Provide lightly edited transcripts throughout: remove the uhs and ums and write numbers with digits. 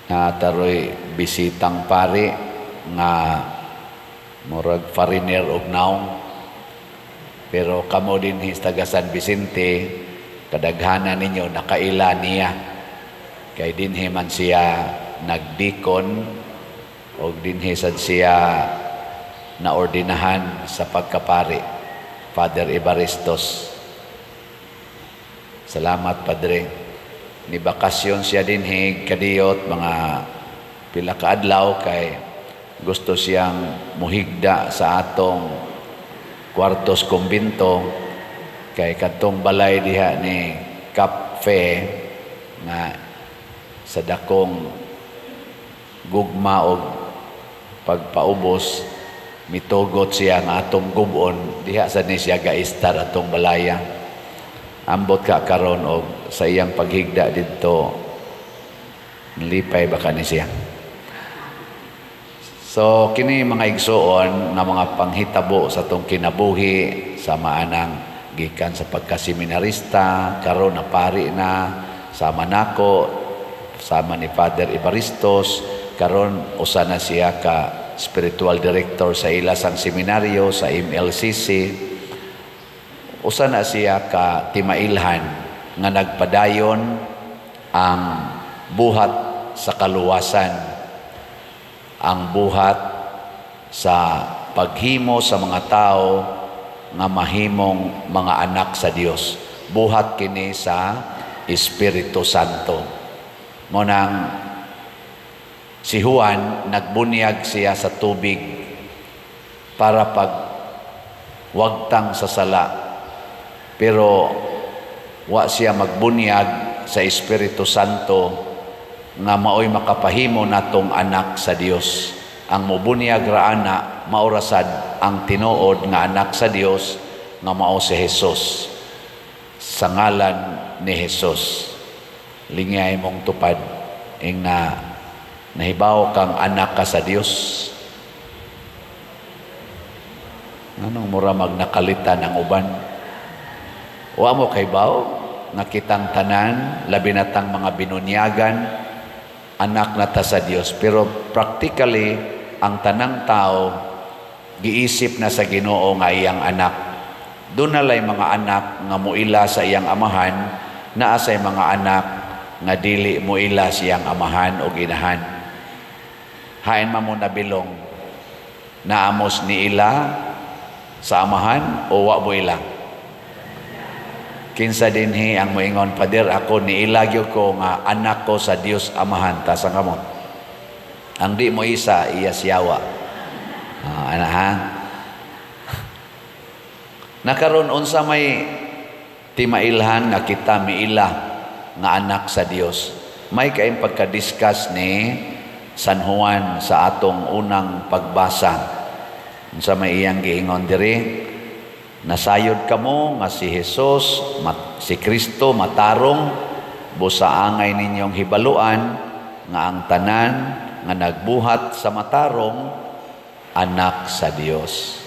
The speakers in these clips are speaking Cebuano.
Naa ta roy bisitang pari nga murag foreigner og nawong. Pero kamo dinhi sa taga San Vicente, kadaghanan ninyo nakaila niya. Kay dinhi man siya nagdikon og dinhi sad siya naordinahan sa pagkapari, Father Evaristos. Salamat, Padre. Ni bakasyon siya dinhi kadiyot mga pila ka adlaw kay gusto siyang muhigda sa atong kwartos kumbinto, kay kadtong balay diha ni Cafe nga sa dakong gugma og pagpaubos mitugot siya nga atong gub-on diha sa ni siya gaistar atong balaya. Ambot ka karon og sa iyang paghigda didto, lipay ba ka ni siya. So kini, mga igsuon, nga mga panghitabo sa atong kinabuhi sa maanang gikan sa pagkaseminarista, karon na pari na sama nako, sama ni Father Evaristos. Karon usa na siya ka spiritual director sa ilasang seminaryo sa MLCC. Usa na siya ka timailhan nga nagpadayon ang buhat sa kaluwasan, ang buhat sa paghimo sa mga tao nga mahimong mga anak sa Dios. Buhat kini sa Espiritu Santo. Mao nang si Juan, nagbunyag siya sa tubig para pag wagtang sa sala. Pero wa siya magbunyag sa Espiritu Santo nga maoy makapahimo natong anak sa Dios. Ang mubunyag ra ana mao ra sad ang tinuod nga anak sa Dios nga mao si Jesus. Sa ngalan ni Jesus. Lingay mong tupad ing na nahibaw kang anak ka sa Dios. Nganong mura magnakalitan ang uban? Wa mo kahibaw nga kitang tanan, labi na tang mga binunyagan, anak na ta sa Dios. Pero practically, ang tanang tao giisip na sa Ginoo nga iyang anak. Duna lay mga anak nga muila sa iyang amahan, naa say mga anak nga dili muila siyang amahan o ginahan. Hain man mo nabilong, naamos ni ila sa amahan o wa mo ila? Kinsa dinhi ang moingon, "Pader, ako niila gyud ko nga anak ko sa Dios Amahan"? Taas ang kamot. Ang di mo isa, iya siyawa. Ah, ana ha. Nakaron, unsa may timailhan nga kita miila nga anak sa Dios? May kaing pagka-discuss ni San Juan sa atong unang pagbasa. Unsa may iyang giingon diri? Nasayod kamo nga si Jesus, si Kristo matarong, busa angay ninyong hibaluan nga ang tanan nga nagbuhat sa matarong anak sa Dios.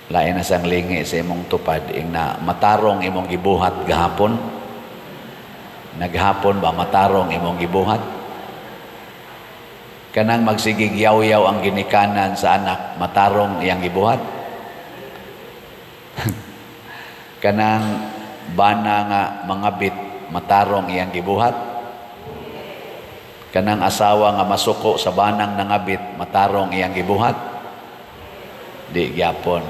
Lain na sang lingi sa imong tupad ing na matarong imong gibuhat gahapon. Naghapon ba, matarong imong gibuhat? Kanang magsigig yaw-yaw ang ginikanan sa anak, matarong iyang gibuhat? Kanang bana nga mangabit, matarong iyang gibuhat? Kanang asawa nga masuko sa banang nangabit, matarong iyang gibuhat? Di gyapon.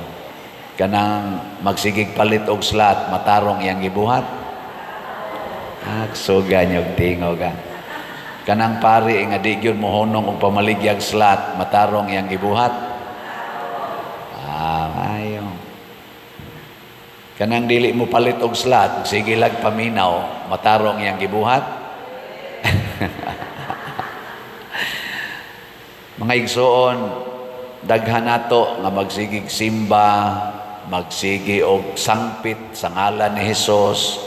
Kanang magsigig palit og slot, matarong iyang gibuhat? Ah, suga nyog tingog ah. Kanang pari nga di gyud mohunong og pamaligyag slot, matarong iyang gibuhat? Ah, ayo. Kanang dili mo palit og slot, sige lag paminaw, matarong iyang gibuhat? Mga igsoon, daghan nato nga magsigig simba, magsigi og sangpit sa ngalan ni Hesus,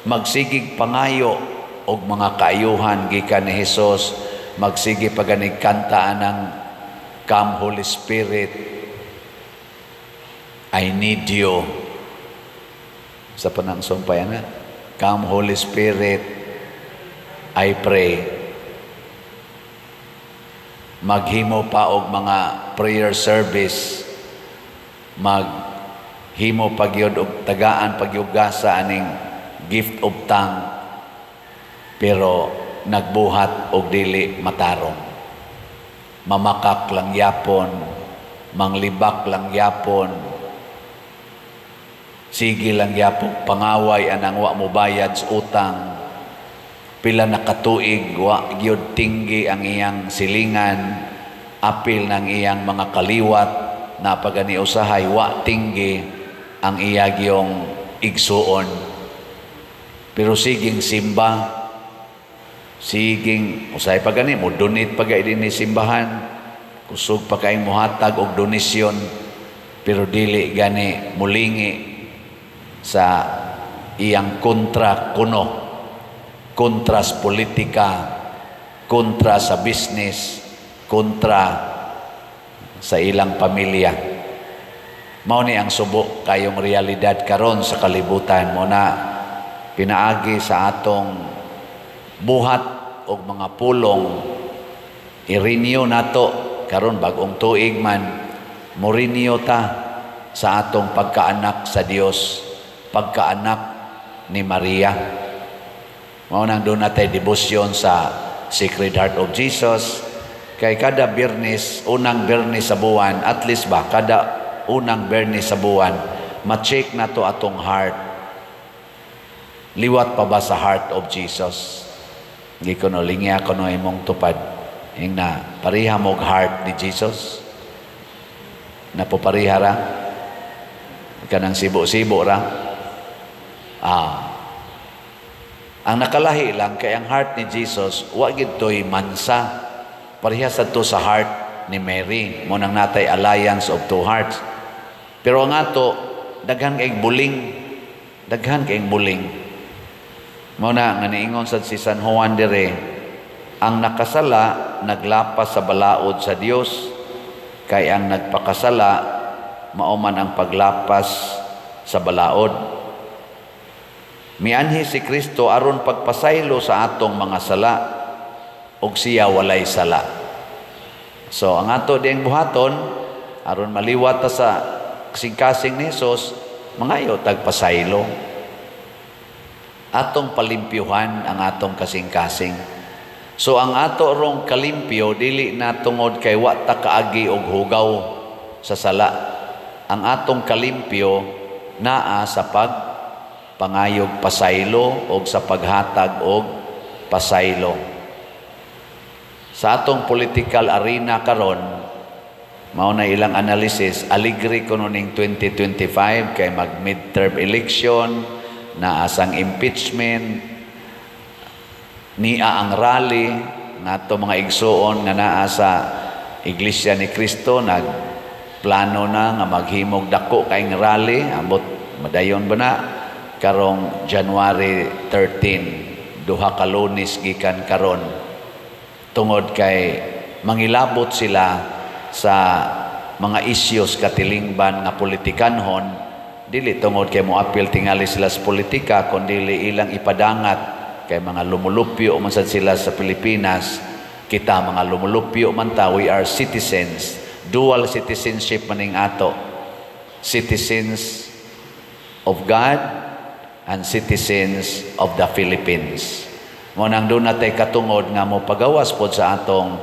magsigig pangayo og mga kaayuhan gikan ni Hesus, magsigi paganig kanta anang "Come Holy Spirit, I need you." Sa panang sumpay na, "Come Holy Spirit, I pray." Maghimo pa og mga prayer service, maghimo pa gyud og tagaan pagyugasa aning gift of tongue, pero nagbuhat og dili matarong. Mamakak lang yapon, manglibak lang yapon, sige lang yapon pangaway anang wa mo bayad sa utang. Pila na katuig wa gyud tinggi ang iyang silingan, apil ng iyang mga kaliwat na pagani usahay wa tinggi ang iya gyong igsuon, pero siging simba, siging usahay pa gani mo donate pa gani ni simbahan, kusog pa kayong muhatag og donasyon, pero dili gani mulingi sa iyang kontra kuno, kontra sa politika, kontra sa business, kontra sa ilang pamilya. Mao ni ang subo kayong realidad karon sa kalibutan mo na pinaagi sa atong buhat og mga pulong, i-renew nato karon, bag-ong tuig man, mo-renew ta sa atong pagkaanak sa Dios, pagkaanak ni Maria. Mao nang duna tay debosyon sa Sacred Heart of Jesus kay kada Biyernes, unang Biyernes sa buwan, at least ba, kada unang Biyernes sa buwan, ma-check nato atong heart. Liwat pa ba sa heart of Jesus? Di ko no, lingya ko no imong tupad. Ingna, pareha mo heart ni Jesus? Napopariha ra? Kanang sibo-sibo ra? Ah. Ang nakalahi lang kay ang heart ni Jesus wa gid to'y mansa. Pareha sa to sa heart ni Mary. Mao nang natay alliance of two hearts. Pero ang ato, daghan kay buling. Daghan kay buling. Mao na nga niingon sad si San Juan dire, ang nakasala naglapas sa balaod sa Dios, kay ang nagpakasala mao man ang paglapas sa balaod. Mianhi si Kristo aron pagpasaylo sa atong mga sala, ug siya walay sala. So ang ato diyang buhaton aron maliwat ta sa kasing-kasing ni Jesus, mangayo tag pasaylo. Atong palimpyuhan ang atong kasing-kasing. So ang ato rong kalimpyo dili na tungod kay wa ta kaagi og hugaw sa sala. Ang atong kalimpyo naa sa pag pangayog pasaylo og sa paghatag og pasaylo. Sa atong political arena karon, mao na ilang analysis, aligre kuno ning 2025 kay mag midterm election, naa sang impeachment, nia ang rally nato mga igsuon nga naa sa Iglesia ni Cristo, nagplano na nga maghimog dako kaing rally, ambot madayon ba na karong January 13, duha ka Lunes gikan karon, tungod kay mangilabot sila sa mga isyos katilingban nga politikanhon, dili tungod kay moapil tingali sila sa politika, kundi ilang ipadangat kay mga lumulupyo man sad sila sa Pilipinas. Kita mga lumulupyo man ta, we are citizens, dual citizenship maning ato, citizens of God and citizens of the Philippines. Mao nang duna tay katungod nga mo pagawas pod sa atong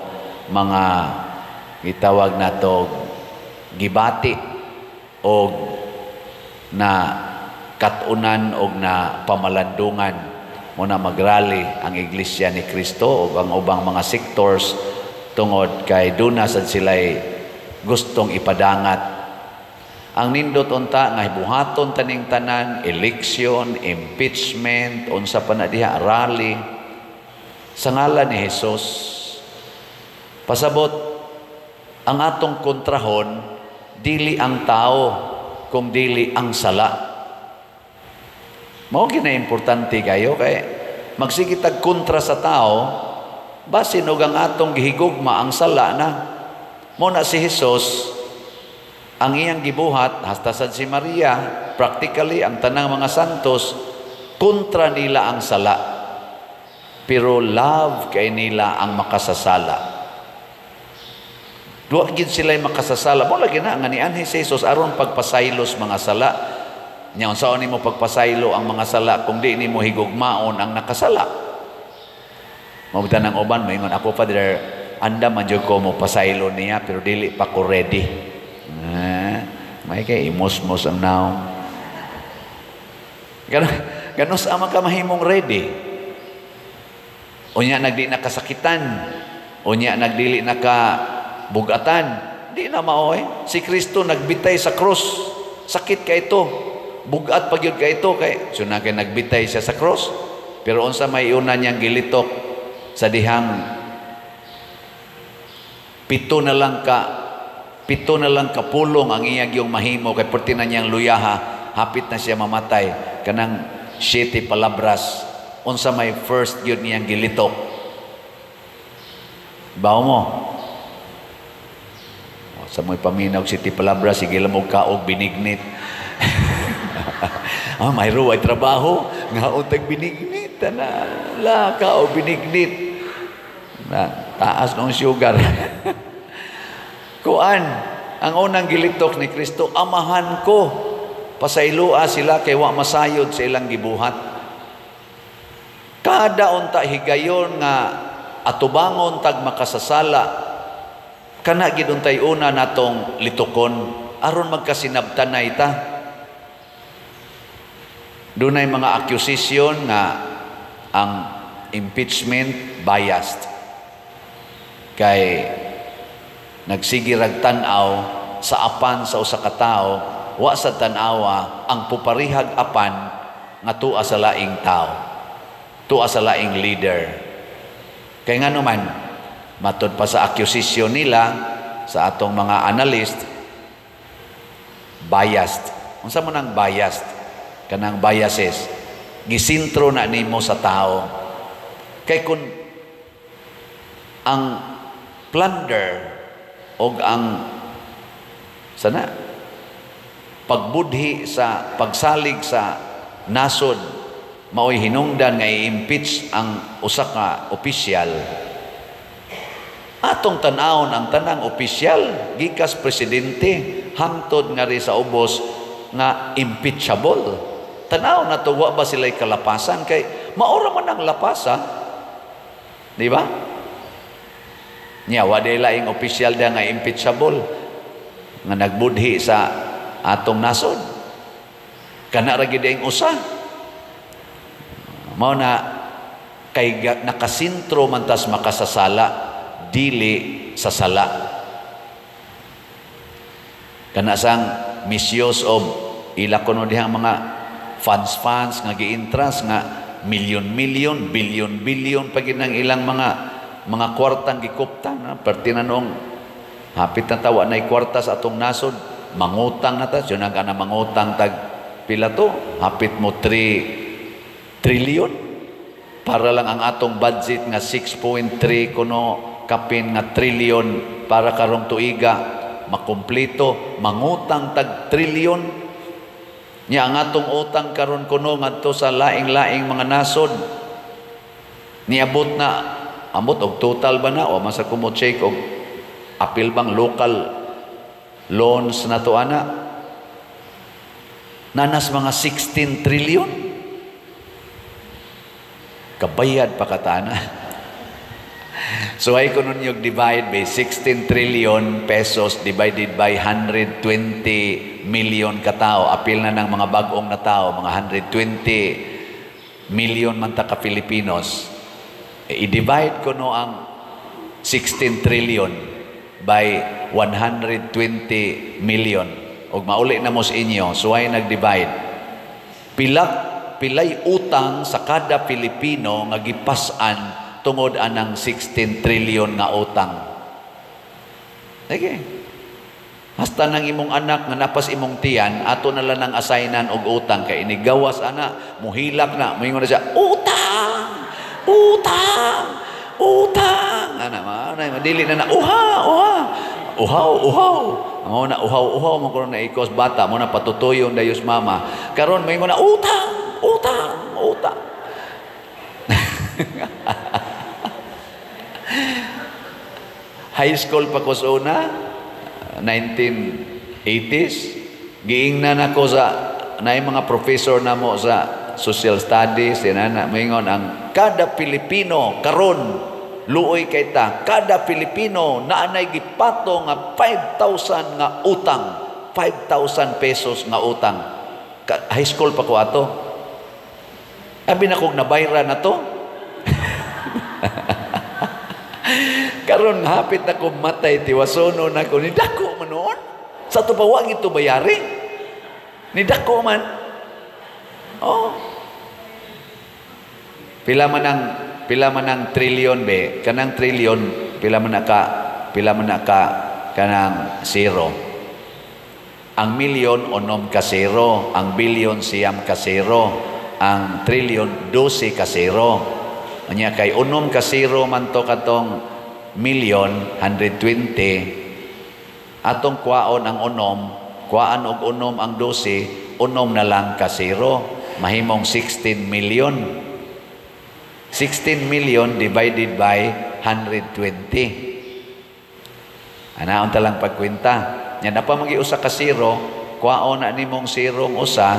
mga gitawag nato gibati og na katunan og na pamalandungan. Mo na magrally ang Iglesia ni Cristo ug ang ubang mga sectors tungod kay duna sad sila'y gustong ipadangat. Ang nindot unta nga buhaton taning tanan, election, impeachment, unsa pa na diha, rally sa ngalan ni Jesus. Pasabot ang atong kontrahon dili ang tao kung dili ang sala. Mao gina importante kayo kay magsige tag kontra sa tao, basin og ang atong gihigugma ang sala na. Mo na si Jesus ang iyang gibuhat hasta sad si Maria, practically ang tanang mga santos kontra nila ang sala. Pero love kay nila ang makasasala. Duwa gid sila makasasala. Mo lagi na nga nianhi si Jesus aron pagpasaylos mga sala. Nya unsaon nimo pagpasaylo ang mga sala kung di nimo higugmaon ang nakasala? Mao ang uban moingon, "Ako, Father, andam man jud ko mo pasaylo niya, pero dili pa ko ready." Eh, may kay imosmos ang naong. Ganos ama ka mahimong ready. Unya nagdi na kasakitan. Unya nagdili na ka bugatan. Di na maoy. Si Kristo nagbitay sa krus. Sakit ka ito. Bugat pag yun ka ito. Kay, so na kay nagbitay siya sa krus. Pero unsa may una niyang gilitok sa dihang 7 na lang ka pulong ang iya gyung mahimo kay perti na niyang luyaha, hapit na siya mamatay, kanang siyete palabras, unsa may first gyud niyang gilitok? Bawo mo sa mo'y paminaw, siyete palabras, sige lang mo kaog binignit. Ah, mayro ay trabaho nga untag binignit na la kaog binignit na taas ng sugar. Kuan, ang unang gilitok ni Kristo, "Amahan ko, pasayloa sila kay wa masayod sa ilang gibuhat." Kada unta higayon nga atubangon tag makasasala, kana gid untay una natong litukon aron magkasinabtanay ta. Dunay mga accusation nga ang impeachment biased kay nagsige rag tan-aw sa apan sa usa ka tawo, wa sa tan-awa ang puparihag apan nga tuwa sa laing tao, tuwa sa laing leader. Kay ngano man, matud pa sa accusation nila sa atong mga analyst, biased. Unsa man ang biased? Kanang biases, gisintro na nimo sa tao. Kay kun ang plunder og ang sana pagbudhi sa pagsalig sa nasod mao'y hinungdan nga i-impeach ang usa ka opisyal, atong tan-awon ang tanang opisyal gikas presidente hangtod ngari sa ubos nga impeachable. Tan-aw na to, wa ba sila'y kalapasan? Kay maura man ang lapasa, di ba? Nya wa day laing opisyal da nga impeachable nga nagbudhi sa atong nasod. Kana ra gid ang usa. Mao na kay nakasintro man tas makasasala, dili sa sala. Kana sang misuse of ila kuno dihang mga funds nga gi-interest nga milyon-milyon, bilyon-bilyon pa gid ang ilang mga kwartang gikuptan na perti na noong hapit na tawa na kwarta sa atong nasod, mangutang na ta yun ang kana mangutang tag pila to, hapit mo 3 trillion para lang ang atong budget nga 6.3 kuno kapin nga trillion para karong tuiga makumpleto, mangutang tag trillion. Nya ang atong utang karon kuno ngadto sa laing-laing mga nasod niabot na amot og total ba na o masa ko mo check og apil bang local loans na to ana nanas mga 16 trillion, kabayad pa katana. So ay kuno niyo divide by 16 trillion pesos divided by 120 million katao, apil na ng mga bag-ong na tao, mga 120 million man ta ka Filipinos. I-divide ko no ang 16 trillion by 120 million og mauli na mo sa inyo. So ay nag-divide pila pilay utang sa kada Pilipino nga gipas-an tungod anang 16 trillion nga utang. Sige. Hasta nang imong anak nga napas imong tiyan, ato na lang ang assignan og utang kay inigawas ana, muhilak na, moingon na siya, "Utang! Utang! Utang!" Ana, ma, dili na na, "Uha, uha. Uhaw, uhaw." Mao na uhaw, uhaw mo kuno na ikos bata, mo na patutuyon dayos mama. Karon moingon na, "Utang! Utang! Utang!" High school pa ko sa una, 1980s, giingnan ako sa naay mga professor namo sa social studies, inana, moingon ang kada Pilipino karon, luoy kay ta, kada Pilipino naanay gipato nga 5,000 nga utang, 5,000 pesos nga utang. High school pa ko ato. Abi na kog nabayra na to. Karon hapit na ko matay, tiwasono na ko, ni dako man noon. Sa ato pa wa gito bayari. Ni dako man. Oh. Pila man ang trilyon be, kanang trilyon pila man na ka kanang zero. Ang milyon 6 ka zero, ang bilyon 9 ka zero, ang trilyon 12 ka zero. Anya kay 6 ka zero man to katong milyon 120, atong kwaon ang unom, kuhaan og unom ang 12, unom na lang ka zero, mahimong 16 million. 16 million divided by 120. Anaon ta lang pagkwenta. Nya na pa magi usa ka zero, kwaon na nimong zero usa,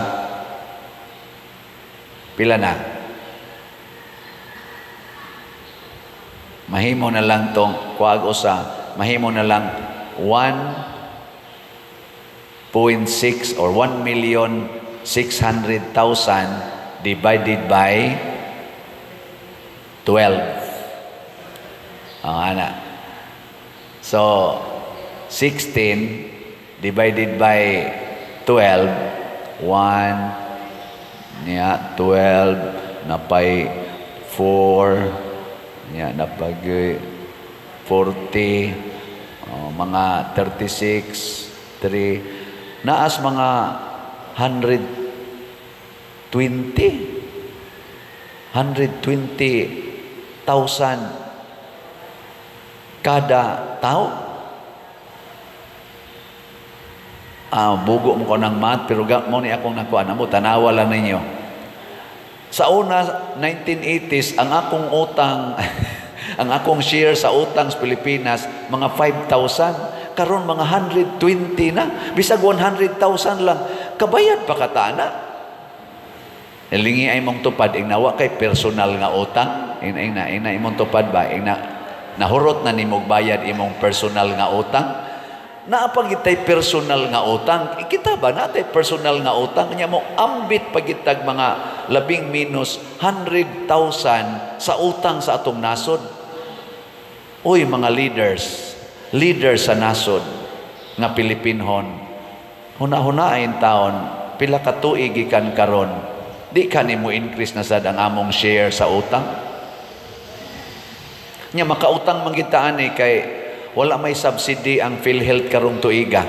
pila na? Mahimo na lang tong kuag usa, mahimo na lang 1.6 or 1,600,000 divided by 12. Ang ana. So, 16 divided by 12, 1, niya, 12, napay 4, niya, napag 40, oh, mga 36, 3, naas mga 120, 120,000 kada tao. Bugo mo ko ng math, pero mo ni akong nakuha na mo, tanawa lang ninyo. Sa una, 1980s, ang akong utang, ang akong share sa utang sa Pilipinas, mga 5,000. Karon mga 120 na. Bisag 100,000 lang. Kabayad pa katana. Lingi ay mong tupad, ingnawa kay personal nga utang. Ingna, ingna, imong tupad ba? Ingna, nahurot na nimog bayad imong personal nga utang. Naapagitay personal nga utang. Kita ba natay personal nga utang? Kanya mo, ambit pagitag mga labing minus 100,000 sa utang sa atong nasod. Uy, mga leaders, leaders sa nasod nga Pilipinhon, huna-hunain taon, pila ka tuig gikan karon, di ka nimo increase na sad ang among share sa utang. Nya makautang man kita ani kay wala may subsidy ang PhilHealth karong tuiga.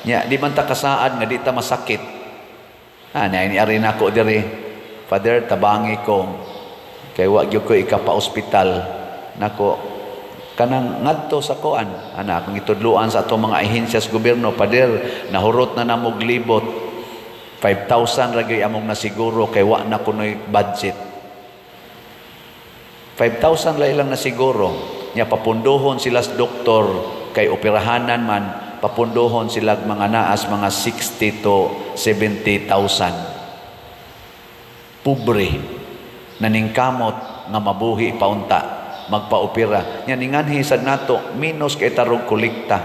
Nya di man ta kasaad nga di ta masakit. Ah, ni ari nako diri. Father, tabangi ko kay wa gyud ko ikapa-ospital nako kanang ngadto sa kuan. Ana akong gitudloan sa atong mga ahensya sa gobyerno, Father, nahurot na namog libot. 5,000 ra gyud among nasiguro kay wa na kunoy budget. 5,000 la ilang nasiguro. Nya papunduhon sila sa doktor kay operahanan man, papunduhon sila mga naas mga 60 to 70,000. Pobre naningkamot nga mabuhi paunta magpaopera. Nya ninganhi sad nato minus kay tarog kolekta.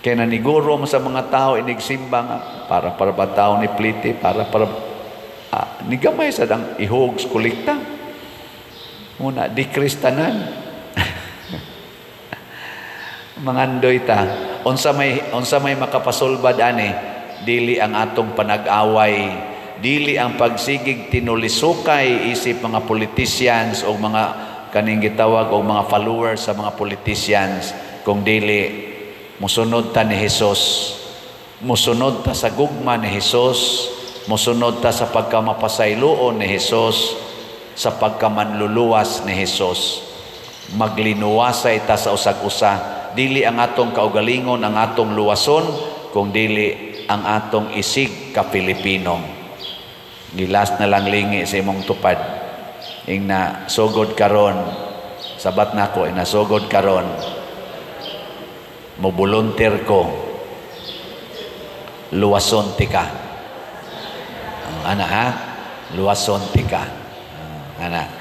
Kay naniguro mo sa mga tao inigsimba nga para para ba tao ni pliti para para nigamay sad ang ihog sa kolekta. Muna, di kristanan. Mangandoy ta. Unsa may makapasulbad ani, dili ang atong panag-away, dili ang pagsigig tinulisukay isip mga politicians o mga kaning gitawag o mga followers sa mga politicians, kung dili musunod ta ni Hesus, musunod ta sa gugma ni Hesus, musunod ta sa pagkamapasayloon ni Hesus, sa pagkamanluluwas ni Hesus. Maglinuwasay ta sa usag-usa. Dili ang atong kaugalingon ang atong luwason, kung dili ang atong isig ka Pilipino. Gilas na lang lingi sa imong tupad. Ingna sugod karon Sabat nako, inasugod karon, mo volunteer ko, luwason tika. Ana ha, luwason tika. Ana.